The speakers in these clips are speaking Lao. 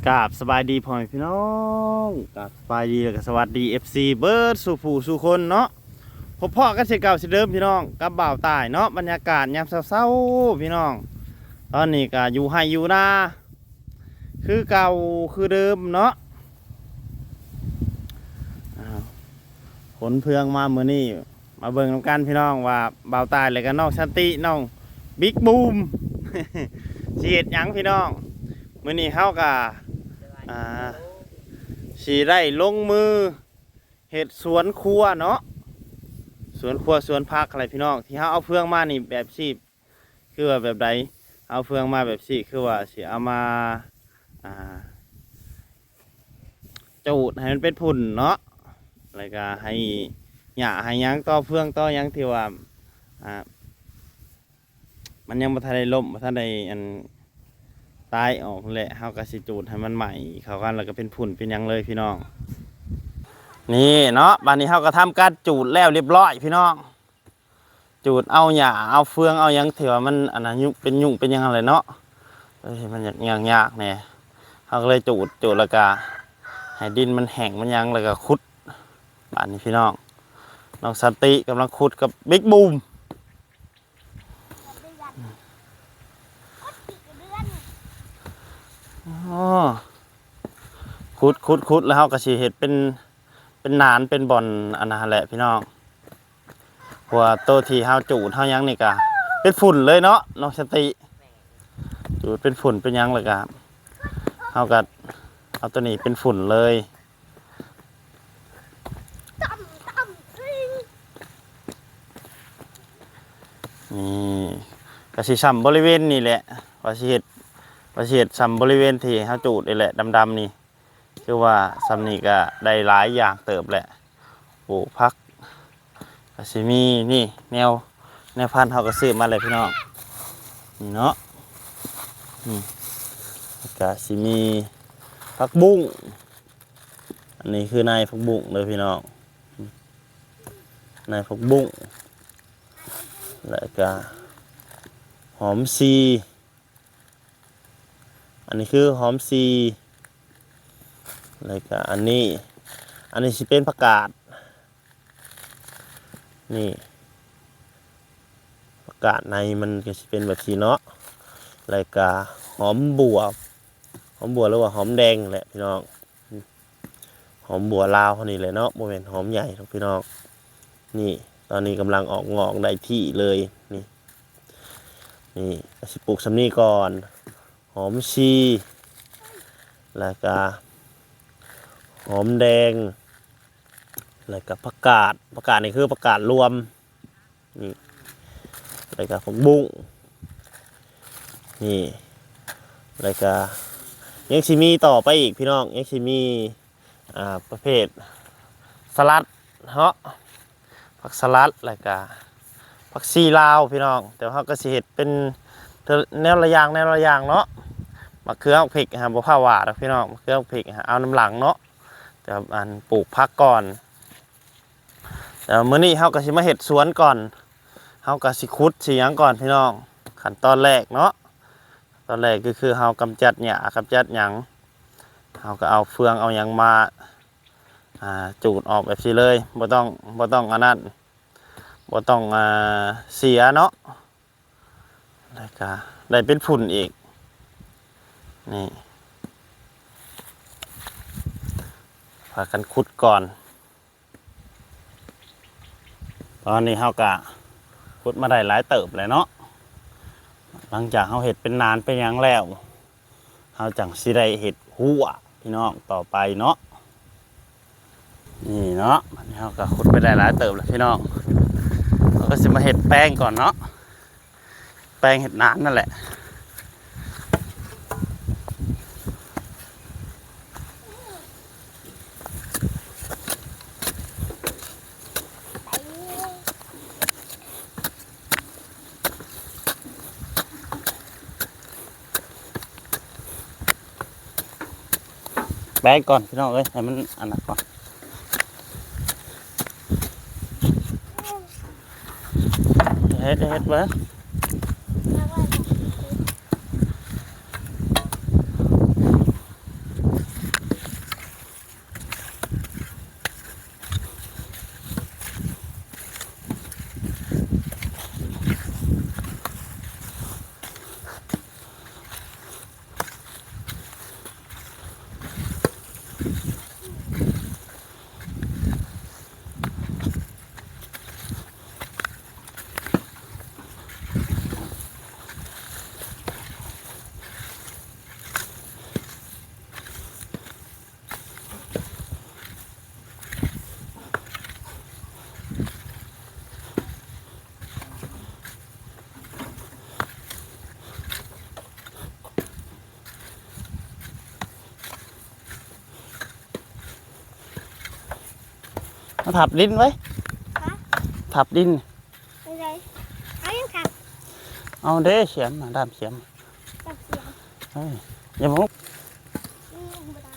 ກາບສະບາຍດີພໍ່ແມ່ພີ່ນ້ອງ ກາບສະບາຍດີ ແລ້ວກໍສະຫວັດດີ ເອັຟຊີ ເບິດສູ່ຜູ້ສູ່ຄົນເນາະ. ພົບພໍ້ກັນເຊັ່ນເກົ່າເຊັ່ນເດີມພີ່ນ້ອງ ກັບບ່າວຕ່າຍເນາະ. ບັນຍາກາດຍາມເຊົ້າໆ ພີ່ນ້ອງ ຕອນນີ້ກໍຢູ່ໄຮ່ຢູ່ນາຄືເກົ່າຄືເດີມເນາະ. ອ້າວ ຂົນເຟືອງມາມື້ນີ້ ມາເບິ່ງນຳກັນພີ່ນ້ອງ ວ່າບ່າວຕ່າຍ ແລ້ວກໍນ້ອງສັນຕິ ນ້ອງບິກບູມ ຊິເຮັດຫຍັງພີ່ນ້ອງ. ມື້ນີ້ເຮົາກໍ ອ່າ ຊິໄດ້ລົງມືເຮັດສວນຄົວເນາະ ສວນຄົວສວນຜັກຫັ້ນແຫຼະພີ່ນ້ອງ. ທີ່ເຮົາເອົາເຟືອງມານີ້ແບບຊີ້ ຄືວ່າແບບໃດ? ເອົາເຟືອງມາແບບຊີ້ ຄືວ່າຊິເອົາມາ ອ່າ ຈູດໃຫ້ມັນເປັນຝຸ່ນເນາະ ແລ້ວກໍໃຫ້ຫຍ້າໃຫ້ຫຍັງ ຕໍເຟືອງຕໍ່ຫຍັງທີ່ວ່າ ອ່າ ມັນຍັງບໍ່ທັນໄດ້ລົ້ມ ບໍ່ທັນໄດ້ອັນຕາຍອອກແຫຼະ ເຮົາກໍຊິຈູດໃຫ້ມັນໄໝ້ເຂົ້າກັນ ແລ້ວກໍເປັນຝຸ່ນເປັນຫຍັງເລີຍພີ່ນ້ອງ. ນີ້ເນາະ ບາດນີ້ເຮົາກໍທຳການຈູດແລ້ວຮຽບຮ້ອຍພີ່ນ້ອງ. ຈູດເອົາຫຍ້າເອົາເຟືອງເອົາຫຍັງທີ່ວ່າມັນອັນນັ້ນ ຍຸງ ເປັນຍຸງເປັນຫຍັງຫັ້ນແຫຼະເນາະ. ເອີຍ ມັນຍາກ ຍາກແດ່ ເຮົາກໍເລີຍຈູດ ຈູດແລ້ວກໍໃຫ້ດິນມັນແຫ້ງມັນຫຍັງ ແລ້ວກໍຂຸດ. ບາດນີ້ພີ່ນ້ອງ ນ້ອງສັນຕິກຳລັງຂຸດກັບບິກບູມ. ອໍ ຂຸດ ຂຸດ ຂຸດ ແລ້ວເຮົາກໍຊິເຮັດເປັນ ເປັນໜານ ເປັນບ່ອນອັນນັ້ນແຫຼະພີ່ນ້ອງ. ເພາະວ່າໂຕທີ່ເຮົາຈູດເຮົາຫຍັງນີ້ກະເປັນຝຸ່ນເລີຍເນາະ ນ້ອງສະຕິ. ແມ່ນ ຈູດເປັນຝຸ່ນເປັນຫຍັງ ແລ້ວກະເຮົາກະເອົາໂຕນີ້ເປັນຝຸ່ນເລີຍ. ນີ້ກະຊິຊ່ຳບໍລິເວນນີ້ແຫຼະ ວ່າຊິເຮັດ ວ່າຊິເຮັດຊ່ຳບໍລິເວນທີ່ເຮົາຈູດນີ້ແຫຼະ ດຳໆນີ້. ຄືວ່າຊ່ຳນີ້ກະໄດ້ຫຼາຍຢ່າງເຕີບແຫຼະ ປູກຜັກກະຊິມີ ນີ້ແນວ ແນວພັນເຮົາກະຊື້ມາແລ້ວພີ່ນ້ອງ ນີ້ເນາະ. ອືມ ກະຊິມີຜັກບຸ້ງ ອັນນີ້ຄືນາຍຜັກບຸ້ງເດີພີ່ນ້ອງ ນາຍຜັກບຸ້ງ ແລ້ວກະຫອມຊີ. ອັນນີ້ຄືຫອມຊີ ແລ້ວກະອັນນີ້ ອັນນີ້ຊິເປັນຜັກກາດ ນີ້ ຜັກກາດໃນມັນກະຊິເປັນແບບຊີ້ເນາະ ແລ້ວກະຫອມບົ່ວ ຫອມບົ່ວ ຫຼືວ່າຫອມແດງແຫຼະພີ່ນ້ອງ. ຫອມບົ່ວລາວເຮົານີ້ແຫຼະເນາະ ບໍ່ແມ່ນຫອມໃຫຍ່ດອກພີ່ນ້ອງ. ນີ້ ຕອນນີ້ກຳລັງອອກງອກໄດ້ທີ່ເລີຍ ນີ້ ນີ້ກະຊິປູກຊ່ຳນີ້ກ່ອນ ຫອມຊີ ແລ້ວກະຫອມແດງ ແລ້ວກະຜັກກາດ ຜັກກາດນີ້ຄືຜັກກາດລວມ. ນີ້ ແລ້ວກະຜັກບຸ້ງ ນີ້ ແລ້ວກະຍັງຊິມີຕໍ່ໄປອີກພີ່ນ້ອງ ຍັງຊິມີ ອ່າ ປະເພດສະຫຼັດເນາະ ຜັກສະຫຼັດ ແລ້ວກະຜັກຊີລາວພີ່ນ້ອງ. ແຕ່ວ່າເຮົາກະຊິເຮັດເປັນແນວລະຢ່າງ ແນວລະຢ່າງເນາະ. ໝາກເຂືອໝາກພິກຫັ້ນບໍ່ພາຫວ່າດອກພີ່ນ້ອງ ໝາກເຂືອໝາກພິກຫັ້ນເອົານຳຫຼັງເນາະ ແຕ່ວ່າອັນ ປູກຜັກກ່ອນ. ແຕ່ມື້ນີ້ເຮົາກະຊິມາເຮັດສວນກ່ອນ ເຮົາກະຊິຂຸດຊິຫຍັງກ່ອນພີ່ນ້ອງ. ຂັ້ນຕອນແລກເນາະ ຕອນແລກກະຄືເຮົາກຳຈັດຫຍ້າກຳຈັດຫຍັງ ເຮົາກະເອົາເຟືອງເອົາຫຍັງມາ ອ່າ ຈູດອອກແບບຊີ້ເລີຍ ບໍ່ຕ້ອງ ບໍ່ຕ້ອງອັນນັ້ນ ບໍ່ຕ້ອງ ອ່າ ເສຍເນາະ ແລ້ວກະໄດ້ເປັນຝຸ່ນອີກ. ນີ້ ພາກັນຂຸດກ່ອນ. ຕອນນີ້ເຮົາກະຂຸດມາໄດ້ຫຼາຍເຕີບແລ້ວເນາະ. ຫຼັງຈາກເຮົາເຮັດເປັນໜານເປັນຫຍັງແລ້ວ ເຮົາຈັ່ງຊິໄດ້ເຮັດຮົ້ວພີ່ນ້ອງຕໍ່ໄປເນາະ. ນີ້ເນາະ ບາດນີ້ເຮົາກະຂຸດໄປໄດ້ຫຼາຍເຕີບແລ້ວພີ່ນ້ອງ. ເຮົາກະຊິມາເຮັດແປງກ່ອນເນາະ. ແປງເຮັດໜານນັ້ນແຫຼະ. ແປງກ່ອນພີ່ນ້ອງເອີຍ ໃຫ້ມັນອັນນັ້ນກ່ອນ. ເຮັດ ເຮັດເບິ່ງ. ມາທັບດິນໄວ້ ຮະ? ທັບດິນ ເອົາຫຍັງທັບ? ເອົາເດ້ ສຽມ ດາມສຽມ ດາມສຽມ ເອີ ຢ່າມາ ອືມ ບໍ່ໄດ້.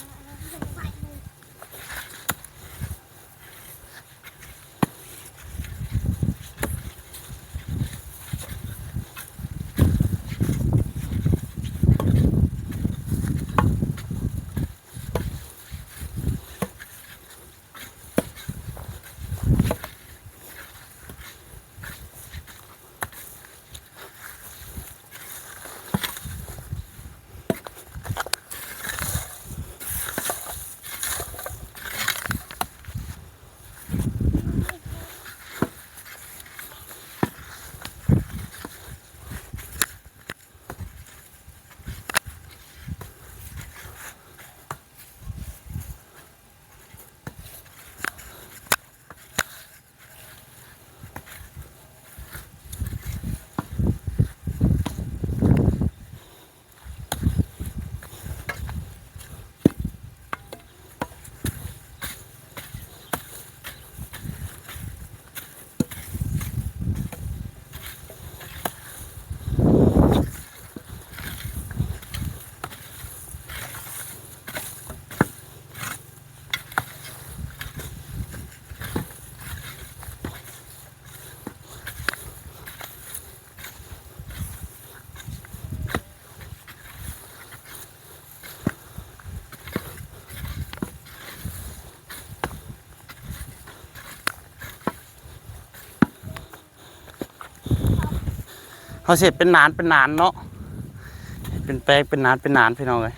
ເຮົາຊິເຮັດເປັນໜານເປັນໜານເນາະ ເຮັດເປັນແປງເປັນໜານເປັນໜານ ພີ່ນ້ອງເອີຍ.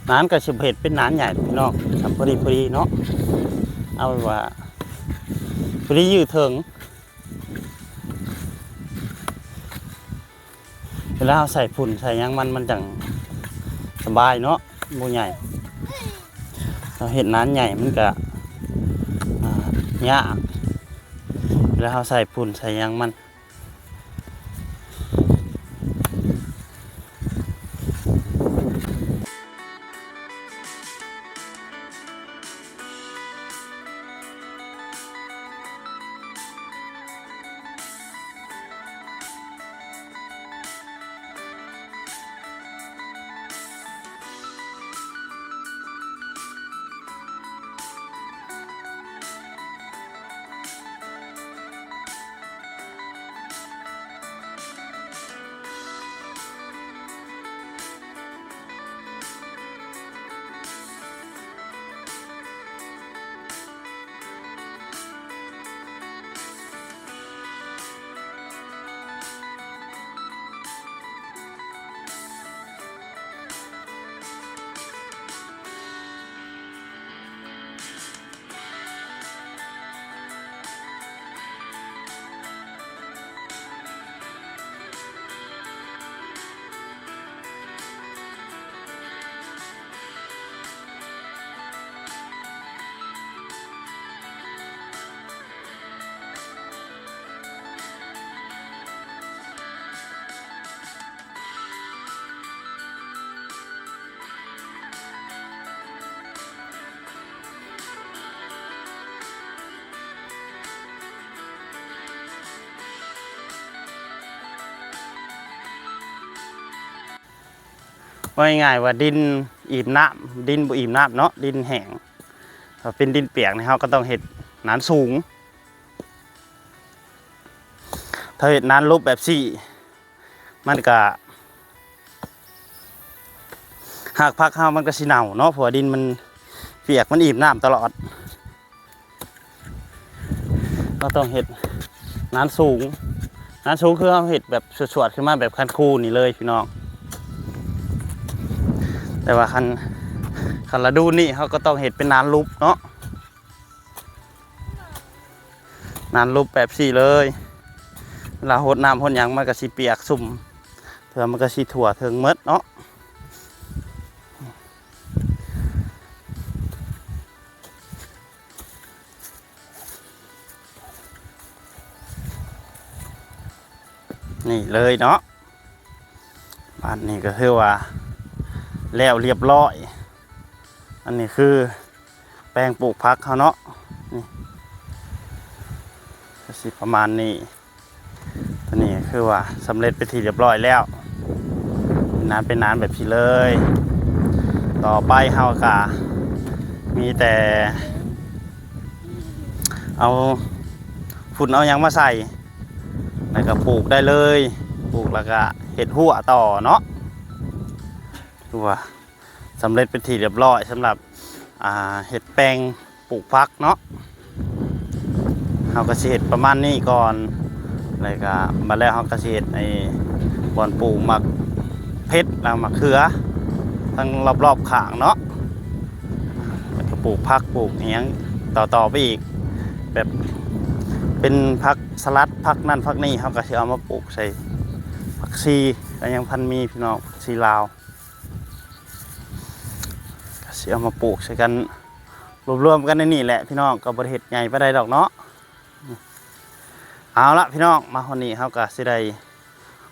ໜານກໍຊິບໍ່ເຮັດເປັນໜານໃຫຍ່ດອກພີ່ນ້ອງ ເອົາພໍດີໆເນາະ ເອົາແບບວ່າພໍດີຢູ່ເທິງ. ເວລາເຮົາໃສ່ຝຸ່ນໃສ່ຫຍັງມັນ ມັນຈັ່ງສະບາຍເນາະ ບໍ່ໃຫຍ່. ເຮົາເຮັດໜານໃຫຍ່ມັນກະ ອ່າ ຍາກ ເວລາເຮົາໃສ່ຝຸ່ນໃສ່ຫຍັງມັນ. ວ່າງ່າຍໆວ່າດິນອີ່ມນ້ຳ ດິນບໍ່ອີ່ມນ້ຳເນາະ ດິນແຫ້ງ. ຖ້າເປັນດິນປຽກນີ້ ເຮົາກໍຕ້ອງເຮັດໜານສູງ. ຖ້າເຮັດໜານຫຼຸບແບບຊີ້ ມັນກະ ຮາກຜັກເຮົາມັນກໍຊິເນົ່າເນາະ ເພາະວ່າດິນມັນປຽກ ມັນອີ່ມນ້ຳຕະຫຼອດ. ເຮົາຕ້ອງເຮັດໜານສູງ. ໜານສູງຄືເຮົາເຮັດແບບສວດໆຂຶ້ນມາແບບຄັນຄູນີ້ເລີຍພີ່ນ້ອງ. ແຕ່ວ່າຄັນ ຄັນລະດູນີ້ ເຮົາກໍຕ້ອງເຮັດເປັນໜານຫຼຸບເນາະ. ໜານຫຼຸບແບບຊີ້ເລີຍ. ເວລາຫົດນ້ຳຫົດຫຍັງ ມັນກໍຊິປຽກຊຸ່ມ ເທື່ອມັນກໍຊິທົ່ວເຖິງໝົດເນາະ. ນີ້ເລີຍເນາະ. ບາດນີ້ກໍຄືວ່າແລ້ວລຽບລ້ອຍ. ອັນນີ້ຄືແປງປູກຜັກເຮົາເນາະ. ນີ້ ກໍຊິປະມານນີ້. ຕົວນີ້ກໍຄືວ່າສຳເລັດເປັນທີ່ລຽບລ້ອຍແລ້ວ. ເປັນໜານ ເປັນໜານແບບນີ້ເລີຍ. ຕໍ່ໄປເຮົາກໍມີແຕ່ເອົາຝຸ່ນເອົາຫຍັງມາໃສ່ ແລ້ວກໍປູກໄດ້ເລີຍ. ປູກແລ້ວກໍເຮັດຮົ້ວຕໍ່ເນາະ. ຄືວ່າສຳເລັດເປັນທີ່ລຽບລ້ອຍສຳລັບ ອ່າ ເຮັດແປງປູກຜັກເນາະ. ເຮົາກໍຊິເຮັດປະມານນີ້ກ່ອນ ແລ້ວກໍບາດແລ້ວເຮົາກໍຊິເຮັດໄອ້ບ່ອນປູກໝາກເຜັດ ແລ້ວໝາກເຂືອ ທັງລອບໆຂ້າງເນາະ. ແລ້ວກໍປູກຜັກປູກອີ່ຫຍັງຕໍ່ໆໄປອີກ ແບບເປັນຜັກສະຫຼັດ ຜັກນັ້ນຜັກນີ້ ເຮົາກໍຊິເອົາມາປູກໃສ່. ຜັກຊີກໍຍັງພັນມີພີ່ນ້ອງ ຜັກຊີລາວ ກໍຊິເອົາມາປູກໃສ່ກັນ ລວມໆກັນໃນນີ້ແຫຼະພີ່ນ້ອງ. ກໍບໍ່ໄດ້ເຮັດໃຫຍ່ປານໃດດອກເນາະ. ເອົາລະພີ່ນ້ອງ ມາຮອດນີ້ເຮົາກໍຊິໄດ້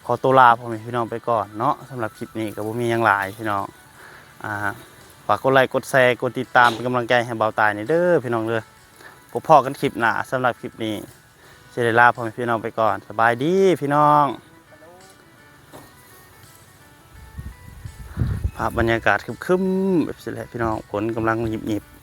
ຂໍຕົວລາພໍ່ແມ່ພີ່ນ້ອງໄປກ່ອນເນາະ. ສຳລັບຄລິບນີ້ກໍບໍ່ມີຫຍັງຫຼາຍພີ່ນ້ອງ. ອ່າ ຝາກກົດໄລ ກົດແຊ ກົດຕິດຕາມເປັນກຳລັງໃຈໃຫ້ບ່າວຕາຍແດ່ເດີພີ່ນ້ອງເດີ. ພົບພໍ້ກັນຄລິບໜ້າ. ສຳລັບຄລິບນີ້ຊິໄດ້ລາພໍ່ແມ່ພີ່ນ້ອງໄປກ່ອນ. ສະບາຍດີພີ່ນ້ອງ. ພາບບັນຍາກາດຄຶ້ມໆແບບຊີ້ແຫຼະພີ່ນ້ອງ ຝົນກຳລັງຫຍິບໆ.